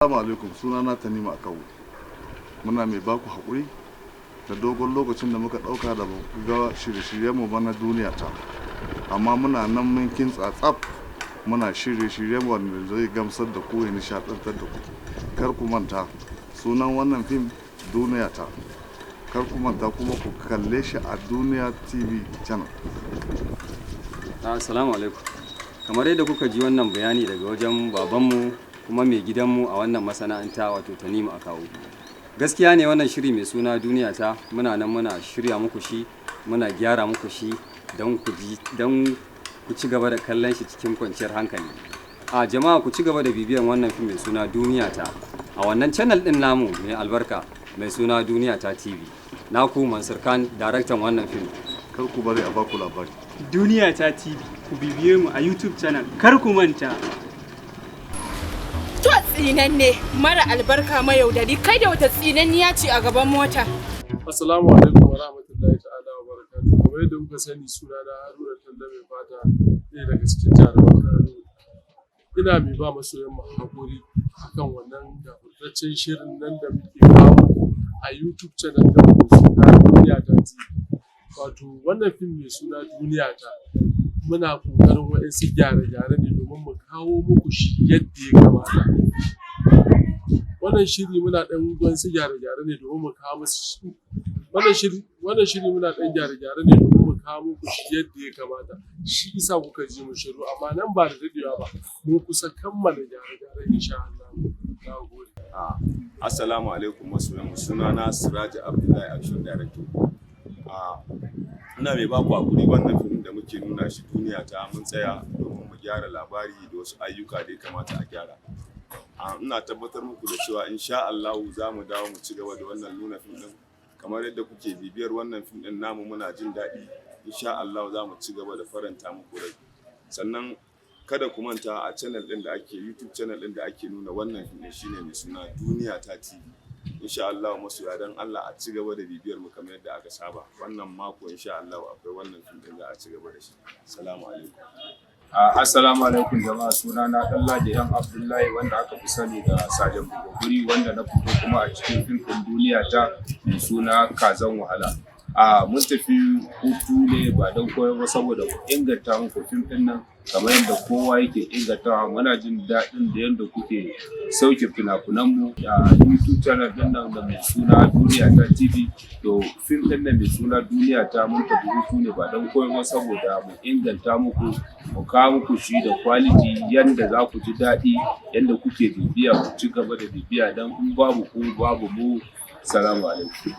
Assalamu alaikum, sunana Tanimu Akawu. Muna mai baku haƙuri da dogon lokacin da muka ɗauka da baku ga shirye-shiryenmu ba na Duniya Ta. Amma muna nan mun kintsa tsaf, muna shirye-shiryen wanda zai gamsar da ku ya nishaɗantar da ku. Kar ku manta, sunan wannan fim Duniya Ta. Kar ku manta kuma ku kalle shi a Duniya TV channel. Assalamu alaikum. Kamar yadda kuka ji wannan bayani daga wajen babanmu kuma mai gidanmu a wannan masana'anta, wato Tanimu Akawu. Gaskiya ne, wannan shiri mai suna Duniya Ta, muna nan muna shirya muku shi, muna gyara muku shi don ku ji, don ku ci gaba da kallon shi cikin kwanciyar hankali. A jama'a, ku ci gaba da bibiyan wannan fim mai suna Duniya Ta a wannan channel din namu mai albarka mai suna Duniya Ta TV. Naku Mansur Khan, daraktan wannan fim. Kar ku bari a baku labari. Duniya Ta TV, ku bibiye mu a YouTube channel, kar ku manta. To, tsinanne mara albarka, mayaudari, kai da wata tsinanniya ce a gaban mota. Assalamu alaikum wa rahmatullahi ta'ala wa barakatuh. Kamar yadda kuka sani, suna na Haruna Talla Mai Fata, ɗaya daga cikin jaruman Kano. Ina mai ba masoyan mu hakuri akan wannan gafurtaccen shirin nan da muke kawo a YouTube channel ɗin mu suna Duniya Ta TV. Wato wannan fim mai suna Duniya Ta, muna ƙoƙarin waɗansu gyare-gyare ne domin mu kawo muku shi yadda ya kamata. Wannan shiri muna ɗan wasu gyare-gyare ne domin mu kawo musu wannan shiri muna ɗan gyare-gyare ne domin mu kawo muku shi yadda ya kamata. Shi isa kuka ji mu shiru, amma nan ba da daɗewa ba mun kusa kammala gyare-gyare, insha Allah. Na gode. Assalamu alaikum masoyan, sunana Siraji Abdullahi, action director. Ina mai baku hakuri, wannan fim da muke nuna shi Duniya Ta, mun tsaya domin mu gyara labari da wasu ayyuka da ya kamata a gyara. Ina tabbatar muku da cewa insha Allahu za mu dawo mu ci gaba da wannan nuna fim din. Kamar yadda kuke bibiyar wannan fim din namu, muna jin daɗi. Insha Allahu za mu ci gaba da faranta muku rai. Sannan kada ku manta, a channel din da ake YouTube channel din da ake nuna wannan fim din shine mai suna Duniya Ta TV. Insha Allah masoya, dan Allah a ci gaba da bibiyar mu kamar yadda aka saba. Wannan mako insha Allah akwai wannan fim din, za a ci gaba da shi. Assalamu alaikum. Assalamu alaikum jama'a, suna na Ɗanladi yan Abdullahi, wanda aka fi sani da Sajan Buguri, wanda na fito kuma a cikin fim ɗin Duniya Ta mai suna Kazan Wahala. A mun tafi hutu ne ba don koyar ba, saboda mu inganta muku fim ɗin nan kamar yadda kowa yake ingantawa. Muna jin daɗin da yadda kuke sauke fina-finanmu a YouTube channel ɗin nan da mai suna Duniya Ta TV. To, fim ɗin nan mai suna Duniya Ta, mun tafi hutu ne ba don koyar ba, saboda mu inganta muku, mu kawo muku shi da quality yanda za ku ji daɗi yanda kuke bibiya. Ku ci gaba da bibiya, don in babu ku babu mu. Salamu alaikum.